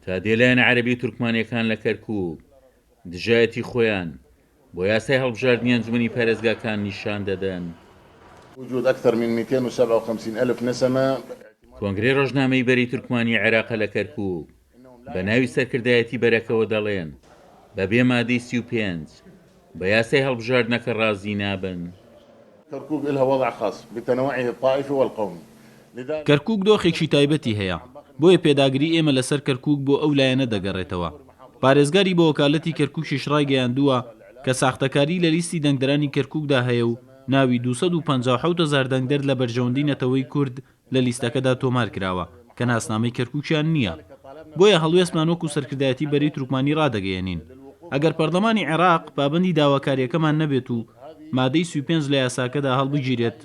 تا دێ لایەنە عەرەبی و تورکمانیەکان لە کەرکوک دژایەتی خۆیان بۆ یاسای هەڵبژاردنی ئەنجومەنی پارێزگاکان نیشان دەدەن. وجود اکثر من 257 الف نسمە. کۆنگرەی ڕۆژنامەی بەرەی تورکمانی عێراقە لە کەرکوک بە ناوی سەرکردایەتی بەرەکەوە دەڵێن بە بێ مادەی 35 بە یاسای هەڵبژاردنەکە ڕازی نابن. کرکوک لها وضع خاص بتنوعه الطائفی والقومی لذلک. کەرکوک دۆخێکی تایبەتی هەیە، بۆیە پێداگری ئێمە لەسەر کەرکوک بۆ ئەو لایەنە دەگەڕێتەوە. پارێزگاری بە وەکالەتی کەرکوکیش ڕایگەیاندووە کە ساختەکاری لە لیستی دەنگدەرانی کەرکوکدا هەیە و ناوی 257 هەزار دەنگدەر لە بەرژەوەندی نەتەوەی کورد لە لیستەکەدا تۆمار کراوە کە ناسنامەی کەرکوکیان نییە. بۆیە هەڵوێستمان وەکو سەرکردایەتی بەرەی تورکمانی ڕادەگەیەنین. ئەگەر پەرلەمانی عێراق پابەندی داواکارییەکەمان نەبێت و مادەی 35 لە یاساکەدا هەڵبگیرێت،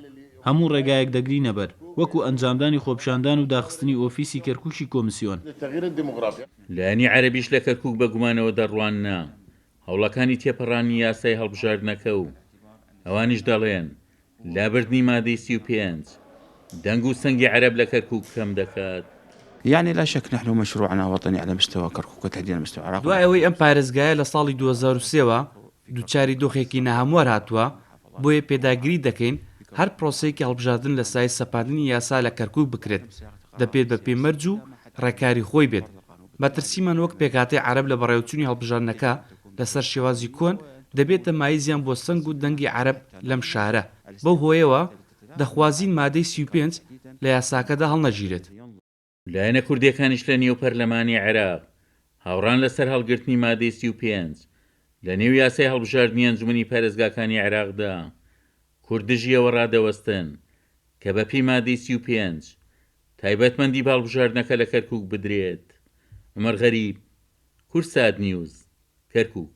هەموو ڕێگایەک دەگرینەبەر، وەکو ئەنجامدانی خۆپیشاندان و داخستنی ئۆفیسی کەرکوکی کۆمسیۆن. لایەنی عەرەبیش لە کەرکوک بە گومانەوە دەڕواننە هەوڵەکانی تێپەڕاندنی یاسای هەڵبژاردنەکە و ئەوانیش دەڵێن لابردنی مادەی 35 دەنگ و سەنگی عەرەب لە کەرکوک کەم دەکات. یعنی لا شک نحن مشروعنا وطنی علی مستوی کرکوک و تحدیدا مستوی عراق. دوای ئەوەی ئەم پارێزگایە لە ساڵی 2003 وە دووچاری دۆخێکی ناهەموار هاتووە، بۆیە پێداگری دەکەین هەر پرۆسەیەکی هەڵبژاردن لە سایەی سەپاندنی یاسا لە کەرکوک بکرێت، دەبێت بەپێی مەرج و ڕێکاری خۆی بێت. مەترسیمان وەک پێکهاتەی عەرەب لە بەڕێوەچوونی هەڵبژاردنەکە لەسەر شێوازی کۆن، دەبێتە مایەی زیان بۆ سەنگ و دەنگی عەرەب لەم شارە، بەو هۆیەوە دەخوازین مادەی 35 لە یاساکەدا هەڵنەگیرێت. لایەنە کوردییەکانیش لە نێو پەرلەمانی عێراق هاوڕان لەسەر هەڵگرتنی مادەی 35 لە نێو یاسای هەڵبژاردنی ئەنجومەنی پارێزگاکانی عێراقدا، کورد دژی ئەوە ڕادەوەستن کە بەپێی مادەی 35 تایبەتمەندی بە هەڵبژاردنەکە لە کەرکوک بدرێت. عومەر غەریب، کوردسات نیوز، کەرکوک.